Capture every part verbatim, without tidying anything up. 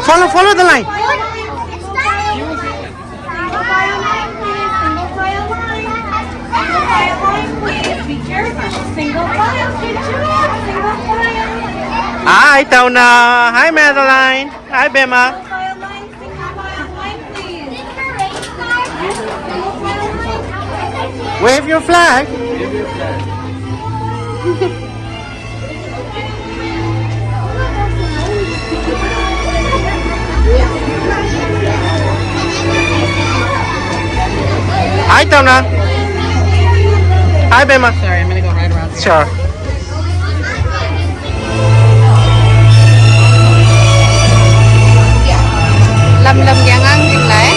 Follow, follow the line. Hi, Tauna. Hi, Madeline. Hi, Bema. Wave your flag. Hi, Tauna. Hi, Bema. Sorry, I'm gonna go right around. Sure. ꯂꯝ ꯂꯝꯒꯤ ꯑꯉꯥꯡꯁꯤꯡ ꯂꯥꯛꯑꯦ꯫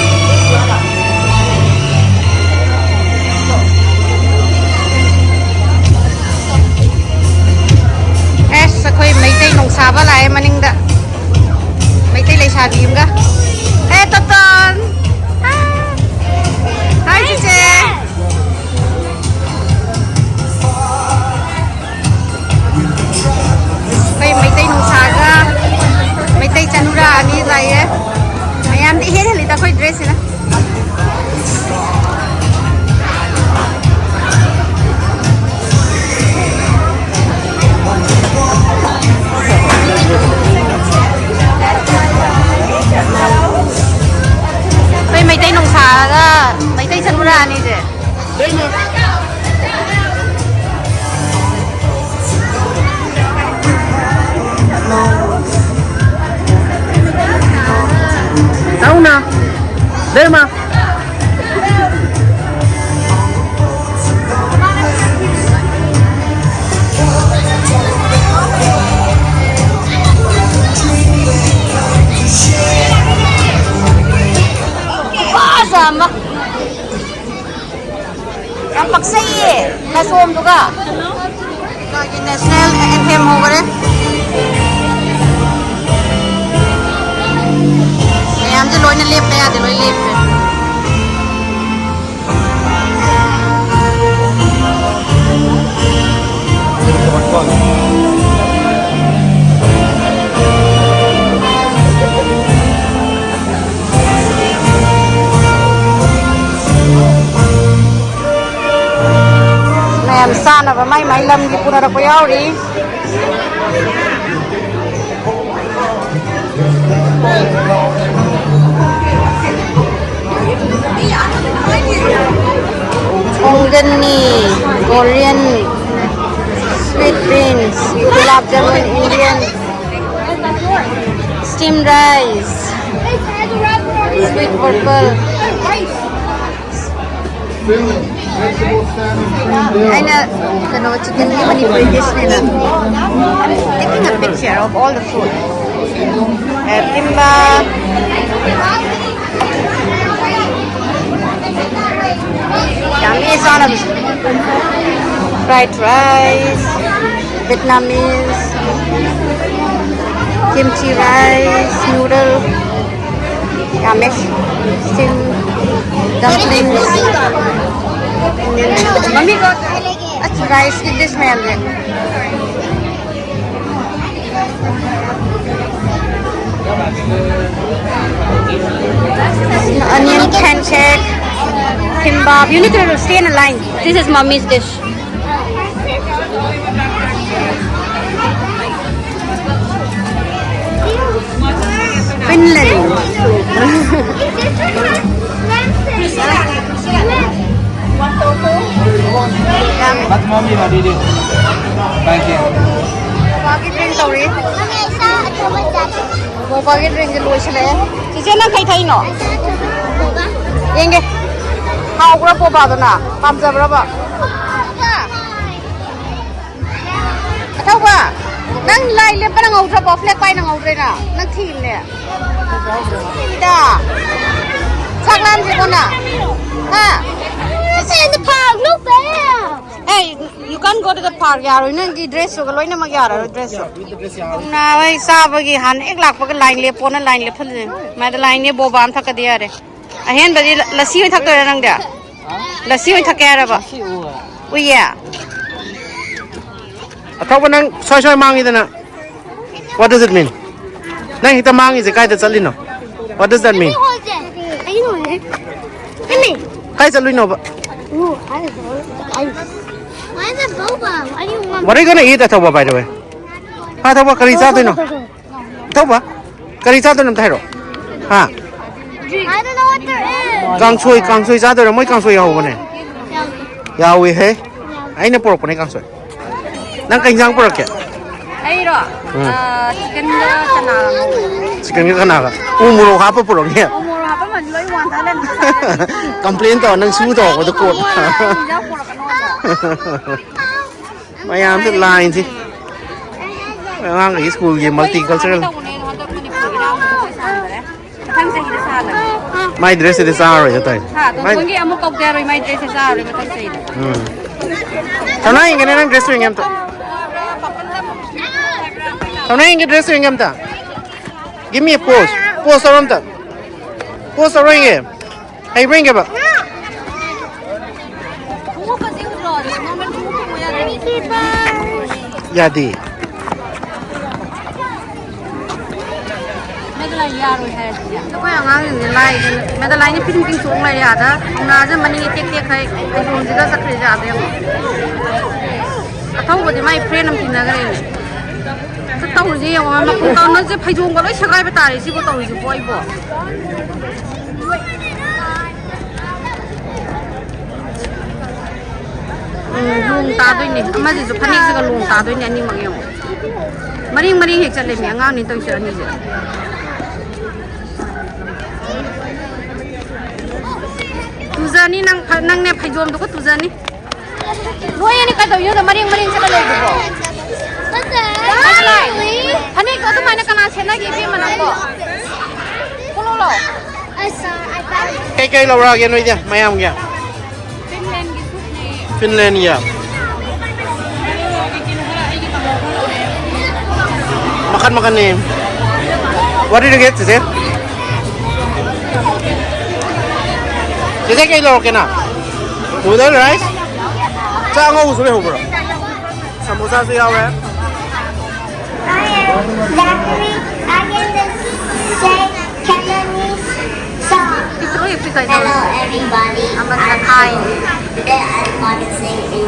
ꯑꯦꯁ, ꯑꯩꯈꯣꯏ ꯃꯩꯇꯩ ꯅꯨꯡꯁꯥꯕ ꯂꯥꯛꯑꯦ ꯃꯅꯤꯡꯗ꯫ ꯃꯩꯇꯩ ꯂꯩꯁꯥꯕꯤ ꯑꯃꯒ꯫ ꯑꯦ, ꯇꯣꯇꯣꯟ! ꯍꯥꯏ, ꯆꯤꯆꯦ! ꯑꯩꯈꯣꯏ ꯃꯩꯇꯩ ꯅꯨꯡꯁꯥꯒ ꯃꯩꯇꯩ ꯆꯅꯨꯔꯥ ꯑꯅꯤ ꯂꯥꯛꯑꯦ꯫ ꯃꯌꯥꯝꯗꯤ ꯏꯍꯦꯟ ꯍꯦꯜꯂꯤꯗ ꯑꯩꯈꯣꯏ ꯗ꯭ꯔꯦꯁꯁꯤꯅ꯫ ꯑꯩꯈꯣꯏ ꯃꯩꯇꯩ ꯅꯨꯡꯁꯥꯒ ꯃꯩꯇꯩ ꯆꯅꯨꯔꯥ ꯑꯅꯤꯁꯦ꯫ ꯇꯧꯅ ꯂꯩꯃ꯫ ꯌꯥꯝ ꯄꯛꯆꯩꯌꯦ ꯅꯁꯣꯝꯗꯨꯒ꯫ ꯏꯀꯥꯒꯤ ꯅꯦꯁꯅꯦꯜ ꯑꯦꯟꯊꯦꯝ ꯍꯧꯈꯔꯦ꯫ ꯃꯌꯥꯝꯁꯦ ꯂꯣꯏꯅ ꯂꯦꯞꯄ ꯌꯥꯗꯦ, ꯂꯣꯏ ꯂꯦꯞꯄꯦ꯫ ꯃꯥꯏ ꯃꯥꯏ ꯂꯝꯒꯤ ꯄꯨꯅꯔꯛꯄ ꯌꯥꯎꯔꯤ꯫ ꯄꯣꯡꯒꯜꯅꯤ, Korean, sweet beans, gulab jamun, Indian, steamed rice, sweet purple. ꯑꯩꯅ ꯀꯩꯅꯣ, chicken ꯒꯤ Manipuri dish ꯅꯦꯅ, I'm taking a picture of all the food. Kimbap, ꯌꯥꯝꯃꯤ ꯆꯥꯅꯕꯁꯦ꯫ Fried rice, Vietnamese, kimchi rice, noodle, ꯌꯥꯝꯃꯦ꯫ Steam dumplings, ꯃꯃꯤꯡ, ꯑꯁ, rice ꯀꯤ dish ꯃꯌꯥꯝꯁꯦ꯫ Onion pancake, kimbap. You need to stay in a line. This is mommy's dish. Finland. But mommy, what did you? Thank you. ꯕꯣꯕꯥꯒꯤ drink ꯇꯧꯔꯤ꯫ ꯕꯣꯕꯥꯒꯤ drink ꯁꯦ ꯂꯣꯏꯁꯤꯜꯂꯛꯑꯦ꯫ ꯆꯤꯆꯦ, ꯅꯪ ꯀꯩ ꯊꯛꯏꯅꯣ? ꯌꯦꯡꯒꯦ꯫ ꯍꯥꯎꯕ꯭ꯔꯥ ꯕꯣꯕꯥꯗꯨꯅ? ꯄꯥꯝꯖꯕ꯭ꯔꯕ? ꯍꯥ? ꯑꯊꯧꯕ, ꯅꯪ line ꯂꯦꯞꯄ ꯅꯪꯍꯧꯗ꯭ꯔꯕꯣ? Flag ꯄꯥꯏ ꯅꯪꯍꯧꯗ꯭ꯔꯦꯅ? ꯅꯪ ꯊꯤꯕꯅꯦ꯫ ꯏꯗ꯫ ꯆꯥꯛ ꯂꯥꯝꯗ꯭ꯔꯤꯕꯣ ꯅꯪ? ꯍꯥ? Hey, you can't go to the park. ꯌꯥꯔꯣꯏ, ꯅꯪꯒꯤ dress ꯇꯨꯒ ꯂꯣꯏꯅꯃꯛ ꯌꯥꯔꯔꯣꯏ, dress ꯇꯨ꯫ ꯅꯥꯕꯩ ꯆꯥꯕꯒꯤ ꯍꯥꯟꯅ ꯍꯦꯛ ꯂꯥꯛꯄꯒ line ꯂꯦꯞꯄꯣꯅ line ꯂꯦꯞꯍꯜꯂꯦ꯫ ꯃꯥꯗ line ꯅꯦ ꯕꯣꯕꯥ ꯑꯃ ꯊꯛꯀꯗꯤ ꯌꯥꯔꯦ꯫ ꯑꯍꯦꯟꯕꯗꯤ ꯂ-, ꯂꯁꯤ ꯑꯣꯏꯅ ꯊꯛꯇꯣꯏꯔꯥ ꯅꯪꯗꯤ? ꯂꯁꯤ ꯑꯣꯏꯅ ꯊꯛꯀꯦ ꯍꯥꯏꯔꯕ? ꯎꯏꯌꯦ? ꯑꯊꯧꯕ, ꯅꯪ ꯁ꯭ꯋꯥꯏ ꯁ꯭ꯋꯥꯏ ꯃꯥꯡꯉꯤꯗꯅ꯫ What does it mean? ꯅꯪ ꯍꯦꯛꯇ ꯃꯥꯡꯉꯤꯁꯦ ꯀꯥꯏꯗ ꯆꯠꯂꯤꯅꯣ? What does that mean? ꯀꯥꯏ ꯆꯠꯂꯨꯏꯅꯣꯕ? Why is it What are you gonna eat, ꯑꯊꯧꯕ, by the way? ꯍꯥ, ꯑꯊꯧꯕ, ꯀꯔꯤ ꯆꯥꯗꯣꯏꯅꯣ? ꯑꯊꯧꯕ, ꯀꯔꯤ ꯆꯥꯗꯣꯏꯅꯣ ꯑꯝꯇ ꯍꯥꯏꯔꯛꯑꯣ꯫ ꯍꯥ? I don't know what there is. ꯀꯥꯡꯁꯣꯏ, ꯀꯥꯡꯁꯣꯏ ꯆꯥꯗꯣꯏꯔꯣ? ꯃꯣꯏ ꯀꯥꯡꯁꯣꯏ ꯌꯥꯎꯕꯅꯦ꯫ ꯌꯥꯎꯋꯦ ꯍꯦ꯫ ꯑꯩꯅ ꯄꯨꯔꯛꯄꯅꯦ ꯀꯥꯡꯁꯣꯏ꯫ ꯅꯪ ꯀꯩ ꯏꯟꯖꯥꯡ ꯄꯨꯔꯛꯀꯦ? ꯑꯩꯔꯣ? ꯎꯝ꯫ ꯑꯥ, ꯆꯤꯛꯀꯟꯒ ꯆꯅꯥꯒ ꯉꯧꯕꯅꯦ꯫ ꯆꯤꯛꯀꯟꯒ ꯆꯅꯥꯒ꯫ ꯎ ꯃꯣꯔꯣꯛ ꯍꯥꯞꯄ ꯄꯨꯔꯛꯅꯦ꯫ ꯎ ꯃꯣꯔꯣꯛ ꯍꯥꯞꯄꯃꯗꯤ ꯂꯣꯏ ꯋꯥꯟꯊ ꯂꯩꯔꯝꯃꯦ ꯉꯁꯥꯏꯗꯩ꯫ ꯀꯝꯄ꯭ꯂꯦꯟ ꯇꯧꯔ ꯅꯪ ꯁꯨ ꯇꯧꯔꯛꯄꯗꯣ ꯀꯣꯟꯅ꯫ ꯏꯟꯖꯥꯡ ꯄꯨꯔꯛꯀꯅꯣꯅ꯫ ꯃꯌꯥꯝꯁꯦ ꯂꯥꯏꯟꯁꯤ꯫ ꯑꯉꯥꯡꯈꯩ ꯁ꯭ꯀꯨꯜꯒꯤ ꯃꯜꯇꯤ ꯀꯜꯆꯔꯦꯜ꯫ ꯇꯧꯕꯅꯦ ꯑꯗꯣ ꯍꯟꯗꯛ ꯃꯅꯤꯄꯨꯔꯒꯤ ꯏꯔꯥꯡꯗꯣ ꯄꯣꯠꯆꯩ ꯁꯥꯍꯟꯗ꯭ꯔꯦ꯫ ꯃꯊꯪ ꯆꯍꯤꯗ ꯁꯥꯍꯜꯂꯒꯦ꯫ ꯃꯥꯏ ꯗ꯭ꯔꯦꯁꯁꯤꯗꯤ ꯆꯥꯔꯔꯣꯏ ꯇꯧꯔꯤꯁꯦ꯫ ꯍꯥ, ꯃꯥꯏ ꯇꯣꯟꯊꯣꯟꯒꯤ ꯑꯃꯨꯛ ꯀꯧꯗ ꯌꯥꯔꯣꯏ, ꯃꯥꯏ ꯗ꯭ꯔꯦꯁꯁꯦ ꯆꯥꯔꯔꯣꯏ ꯃꯊꯪ ꯆꯍꯤꯗ꯫ ꯎꯝ꯫ ꯁꯅꯥ ꯌꯦꯡꯒꯦꯅꯦ, ꯅꯪ ꯗ꯭ꯔꯦꯁꯇꯨ ꯌꯦꯡꯒꯦ ꯑꯝꯇ꯫ ꯁꯅꯥ ꯌꯦꯡꯒꯦ, ꯗ꯭ꯔꯦꯁꯇꯨ ꯌꯦꯡꯒꯦ ꯑꯝꯇ꯫ Give me a pose. Pose ꯇꯧꯔꯣ ꯑꯝꯇ꯫ Pose ꯇꯧꯔꯣ ꯌꯦꯡꯒꯦ꯫ ꯍꯩꯕ꯭ꯔꯥ ꯌꯦꯡꯒꯦꯕ? ꯈꯣꯡꯎꯞꯀꯁꯦ ꯎꯗ꯭ꯔꯣ? ꯅꯣꯔꯃꯦꯜ ꯈꯣꯡꯎꯞ ꯇꯣꯡꯉꯣ ꯌꯥꯗꯦ꯫ ꯌꯥꯗꯦ꯫ ꯃꯦꯗꯂꯥꯏꯟ ꯌꯥꯔꯣꯏ ꯍꯥꯏꯔꯗꯤ꯫ ꯑꯩꯈꯣꯏ ꯑꯉꯥꯡꯁꯤꯡꯁꯦ ꯂꯥꯏꯗꯅ, ꯃꯦꯗꯂꯥꯏꯟꯗꯤ ꯐꯤꯗꯤꯡ ꯐꯤꯗꯤꯡ ꯆꯣꯡ ꯂꯩꯔꯦ ꯑꯥꯗ꯫ ꯀꯧꯅꯥꯁꯦ ꯃꯅꯤꯡꯒꯤ ꯇꯦꯛ ꯇꯦꯛꯈꯩ ꯐꯩꯖꯣꯝꯁꯤꯒ ꯆꯠꯈ꯭ꯔꯤꯁꯦ ꯑꯥꯗ ꯌꯦꯡꯉꯣ꯫ ꯑꯊꯧꯕꯁꯦ ꯃꯥꯏ ꯐ꯭ꯔꯦꯟ ꯑꯃ ꯊꯤꯅꯈ꯭ꯔꯦꯅꯦ꯫ ꯑꯝꯇ ꯇꯧꯔꯤꯁꯦ ꯌꯦꯡꯉꯣ, ꯃꯈꯣꯡ ꯀꯥꯎꯅꯕꯁꯦ ꯐꯩꯖꯣꯝꯒ ꯂꯣꯏ ꯁꯦꯒꯥꯏꯕ ꯇꯥꯔꯦ ꯁꯤꯕꯨ ꯇꯧꯔꯤꯁꯤꯕꯣ ꯑꯩꯕꯣ꯫ ꯎꯝ, ꯂꯣꯡ ꯇꯥꯗꯣꯏꯅꯦ꯫ ꯑꯃꯁꯤꯁꯨ ꯐꯅꯦꯛꯁꯤꯒ ꯂꯣꯡ ꯇꯥꯗꯣꯏꯅꯦ ꯑꯅꯤꯃꯛ ꯌꯦꯡꯉꯣ꯫ ꯃꯔꯤꯡ ꯃꯔꯤꯡ ꯍꯦꯛ ꯆꯠꯂꯦꯃꯤ ꯑꯉꯥꯡꯅꯤ ꯇꯧꯔꯤꯁꯦ ꯑꯅꯤꯁꯦ꯫ ꯇꯨꯖꯅꯤ ꯅꯪ ꯐ-, ꯅꯪꯅꯦ ꯐꯩꯖꯣꯝꯗꯨꯒ ꯇꯨꯖꯅꯤ꯫ ꯅꯣꯏ ꯑꯅꯤ ꯀꯩꯗꯧꯔꯤꯅꯣ ꯃꯔꯤꯡ ꯃꯔꯤꯡ ꯆꯠꯂ ꯂꯩꯗꯨꯕꯣ? ꯐꯅꯦꯛꯇꯣ ꯑꯗꯨꯃꯥꯏꯅ ꯀꯅꯥ ꯁꯦꯠꯅꯒꯦ ꯏꯕꯦꯝꯃ ꯅꯪꯕꯣ? ꯀꯣꯛꯂꯣ ꯂꯥꯎ꯫ ꯀꯩꯀꯩ ꯂꯧꯔꯛꯑꯒꯦ ꯅꯣꯏꯗꯤ ꯃꯌꯥꯝꯒꯤ? ꯐꯤꯟꯂꯦꯟꯒꯤ꯫ ꯃꯈꯟ ꯃꯈꯟꯅꯤ꯫ What did you get, ꯆꯤꯆꯦ? ꯆꯤꯆꯦ, ꯀꯩ ꯂꯧꯔꯛꯀꯦ ꯅꯪ? Noodle, rice? ꯆꯥꯛ ꯑꯉꯧꯕꯁꯨ ꯂꯩꯍꯧꯕ꯭ꯔꯣ? ꯁꯃꯣꯁꯥꯁꯨ ꯌꯥꯎꯔꯦ꯫ Hello, everybody. ꯑꯃꯅ ꯈꯥꯏ꯫ Today I want to sing in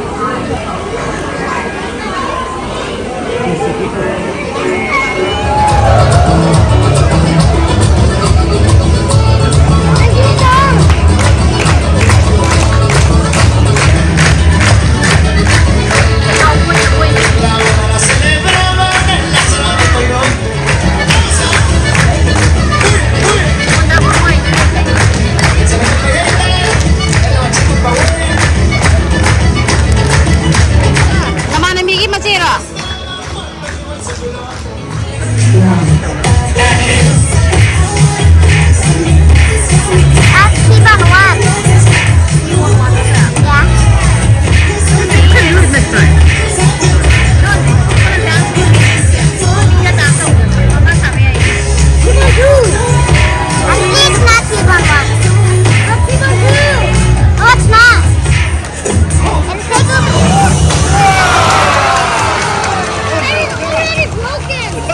ꯅꯃꯥꯟꯅꯕꯤꯒꯤ ꯃꯆꯦꯔꯣ? Ask T-Bone one. Yeah. I think it's not T-Bone one. No, it's not. And pickle. It's already broken.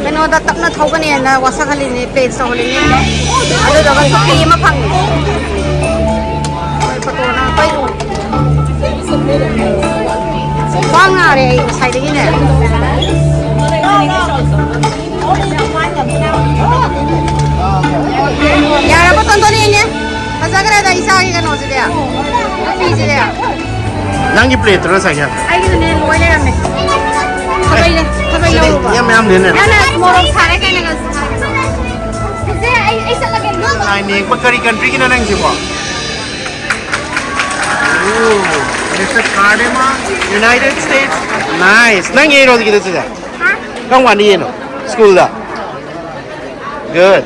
ꯀꯩꯅꯣꯗ ꯇꯞꯅ ꯊꯧꯒꯅꯦꯅ ꯋꯥꯁꯛꯍꯜꯂꯤꯅꯦ, ꯄ꯭ꯂꯦꯠ ꯇꯧꯍꯜꯂꯤꯅꯦ꯫ ꯑꯗꯨꯗꯨꯒ ꯁꯣꯐꯤ ꯑꯃ ꯐꯪꯉꯦ꯫ ꯐꯣꯇꯣꯅ ꯄꯩꯔꯨ꯫ ꯈ꯭ꯋꯥꯡ ꯅꯥꯔꯦ ꯑꯩ ꯉꯁꯥꯏꯗꯒꯤꯅꯦ꯫ ꯌꯥꯔꯕ ꯇꯣꯟꯗꯣꯟ ꯌꯦꯡꯉꯦ꯫ ꯐꯖꯈ꯭ꯔꯦꯗ ꯏꯆꯥꯒꯤ ꯀꯩꯅꯣꯁꯤꯗꯤ꯫ ꯅꯨꯄꯤꯁꯤꯗꯤ꯫ ꯅꯪꯒꯤ ꯄ꯭ꯂꯦꯠꯇꯨꯔꯣ ꯉꯁꯥꯏꯒꯤ? ꯑꯩꯒꯤꯗꯨꯅꯦ ꯂꯣꯏ ꯂꯩꯔꯝꯃꯦ꯫ ꯈꯥꯕꯩ ꯂꯩ-, ꯈꯥꯕꯩ ꯁꯤꯗꯤ ꯂꯧꯔꯨꯕ꯫ ꯌꯥꯝ ꯌꯥꯝꯗꯦꯅꯦ꯫ ꯅꯪꯅ ꯃꯣꯔꯣꯛ ꯁꯥꯔꯦ ꯀꯥꯏꯅꯒ꯫ ꯆꯤꯆꯦ, ꯑꯩ, ꯑꯩ ꯆꯠꯂꯒꯦ꯫ ꯂꯥꯏꯟ ꯌꯦꯛꯄ ꯀꯔꯤ ꯀꯟꯇ꯭ꯔꯤꯒꯤꯅꯣ ꯅꯪꯁꯤꯕꯣ? ꯑꯣ, ꯃꯤꯁꯇꯔ ꯀꯥꯔꯗꯦꯃꯥ, United States. Nice. ꯅꯪ ꯌꯦꯛꯏꯔꯣ ꯍꯧꯖꯤꯛꯀꯤꯗꯣ ꯁꯤꯁꯦ? ꯍꯥ? ꯀꯔꯝ ꯀꯥꯟꯗ ꯌꯦꯛꯏꯅꯣ? ꯁ꯭ꯀꯨꯜꯗ? Good.